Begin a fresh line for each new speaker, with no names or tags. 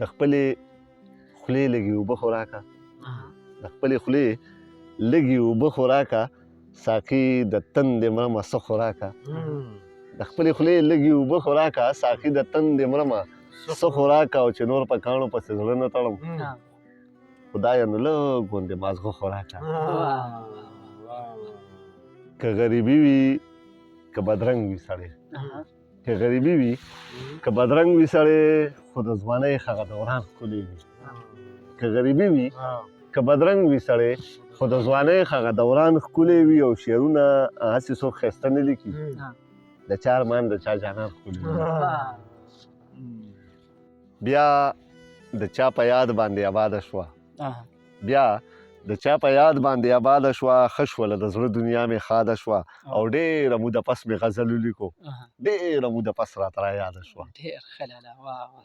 د خپلې خولې لږې اوبه خو راکړه، د خپلې خولې لږې اوبه خو راکړه، ساقي د تندې مرمه څه خو راکړه. د خپلې خولې لږې اوبه خو راکړه، ساقي د تندې مرمه څه خو راکړه، او چې نور په کاڼو پسې زړه نه تړم، خدایه نو لږ غوندې مازغه خو راکړه. که غریبي وي که بدرنګ وي سړی، که غریبي وي که بدرنګ وي سړی، خو د ځوانۍ هغه دوران ښکلی وي. که غریبي وي که بدرنګ وي سړی، خو د ځوانۍ هغه دوران ښکلی وي. او شعرونه هسې څوک ښایسته نه لیکي، د چا ارمان د چا جانان ښکلی وي. بیا د چا په یاد باندې آباده شوه، بیا د چا په یاد باندې آباده شوه، ښه شوله د زړه دنیا مې ښاده شوه. او ډېره موده پس مې غزل ولیکو، ډېره موده پس راته را یاده شوه.
ډېر ښه لالا، واه واه.